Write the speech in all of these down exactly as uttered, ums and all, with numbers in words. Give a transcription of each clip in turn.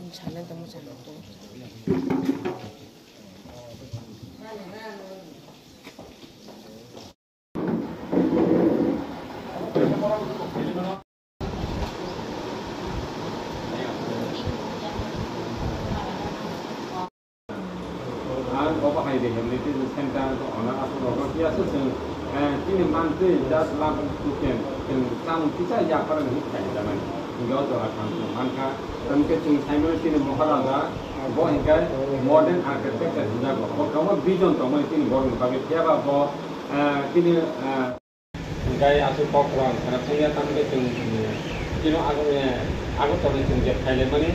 Sana tamo sana to. Ang obo hai rehabilitation center to ona aswk rok phiya se chwng, eh, chini mantwi just lab tuken chwng chamung kisa yapharani huk khai jamani. Hingke o jora thang chwng mankha. Tamkhe chwng saimano chini Maharaja bo hingke modern architecture hwnjago. Bo kwbangma vision tongmani chini borokni bagwi phiyaba bo, eh, chini, eh, Hingkai aswk kok rang khana thangya tamkhe chwng, chwng, chino agoni, Agartala ni chwng je phailaimani.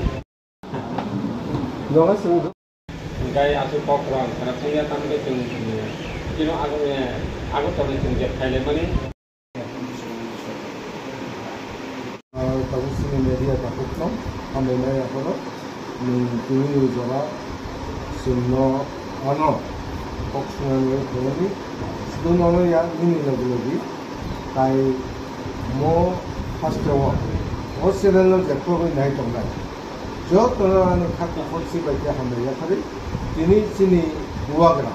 Noga chwng. Hingkai aswk kok rang khana thangya tamkhe chwng, chwng, chino agoni, Agartala ni chwng je phailaimani. Ah, tabuk chini media takhukno hambai maya phano, nwng tini jora chwngno ano kok swngnani phunukni, chwngno ya nini logi logi tai mo hasteo o channel no jephru bai nai tongnai jotono ani kha kuphur si bai khe hambai yapharwi tini chini bubagra.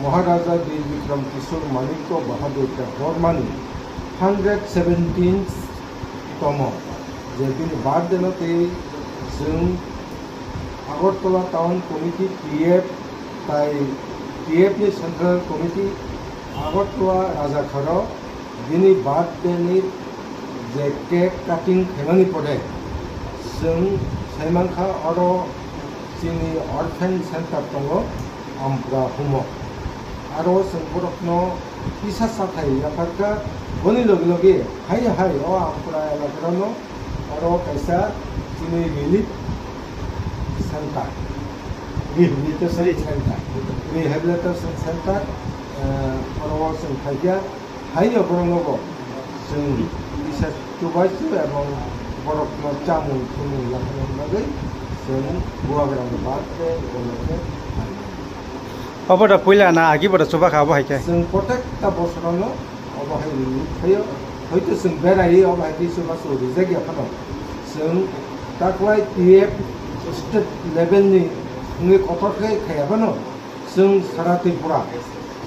Maharaja Bir Bikram Kishore Manikya Bahadur Debbarmani hundred seventeenth tomo je bini birthday no tei chwng Agartala Town Committee T F tai T F ni Central Committee Agartala Rajakharo bini birthday ni je cake cutting khaimani pore chwng saimankha oro chini orphan center tongo Ampura humo. Aro chwng borokno kisa sathai yapharkha, boni logi logi hai hai o Ampura elakarano oro kaisa chini relief center, rehabilitation center, rehabilitation center, eh, oro chwng phaikha. Haino borokno bo chwng kisa chubachu ebong borokno chamung thumung yapharna bagwi chwng bubagrano birthday bono khe phainai. Obo da puila na agi bo da chubakha obo hai khe? Chwng protekta bosorono obo hai rwngwi phaio. Hoito chwng beraiwi obo hai khe chubachu rijak ya phano chwng taklai T F state level ni wngwi kotor khe khaiya phano. Chwng sara Tripura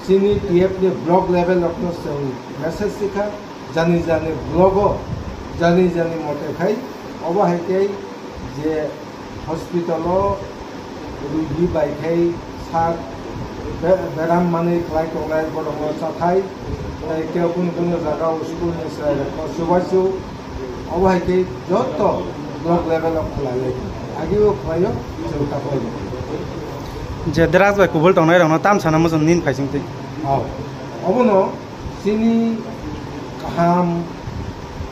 chini T F ni block level rokno chwng message rikha, jani jani block o jani jani mote khai obo hai khe je hospital o rugi bai khai sak be-, beram manwi kwlai tongnai borok no chathai tei kebo kunu kunu jaga o school ni chwrai rok no chubachu. Obo hai khe joto block level o khlai lai, agi o khlai o chwng ta khlai o. Je drugs bai kubul tongnai rok no tam sana muchung nin phai sing twi. Oh, obono chini kaham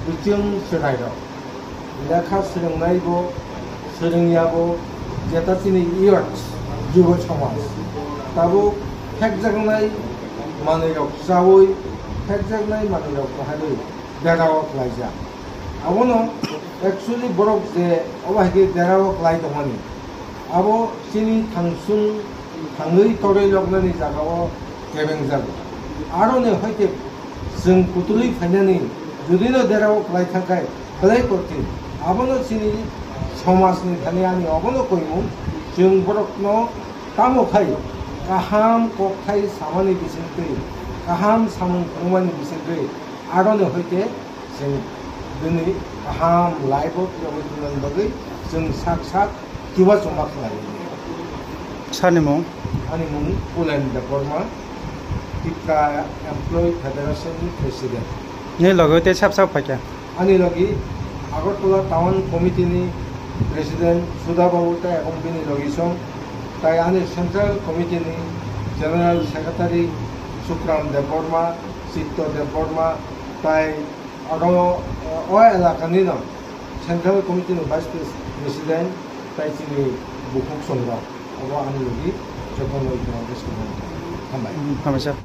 bichwng chwrai rok lekha swrwngnai bo swrwngya bo jeta chini youth jubo somaj tabuk phekjaknai manwi rok chawi phekjaknai manwi rok kaharwi. Derao khlaijak. Abono actually borok je obo hai khe derao khlai tongmani, abo chini thangsung thangwi torwi loknani jagao kebengjago. Aroni hoite chwng kutulwi phainani judino derao khlai thangkhai belai kothin. Abono chini somajni thani ani obono koimung, chwng borokno tamo khai kaham kokthai samani bisingtwi, kaham samung phunukmani bisingtwi aroni hoite Chwng bini kaham life-o phirogwi tongna bagwi chwng sak sak chubachu ma khlai. Sani mung? Ani mung Kulen Debbarma, Tipra Employee Federation ni President. Ni loge tei sab sab phaikha? Ani logi Agartala Town Committee ni President Sudha Babu tei ebong bini logi song, tai ani Central Committee ni General Secretary Sukram Debbarma, Chitto Debbarma, tai Oro, o elakani no Central Committee ni Vice Pres-, President tai chini bukhuk songrok. Obo ani logi jotono iko hambai. Hambai sir.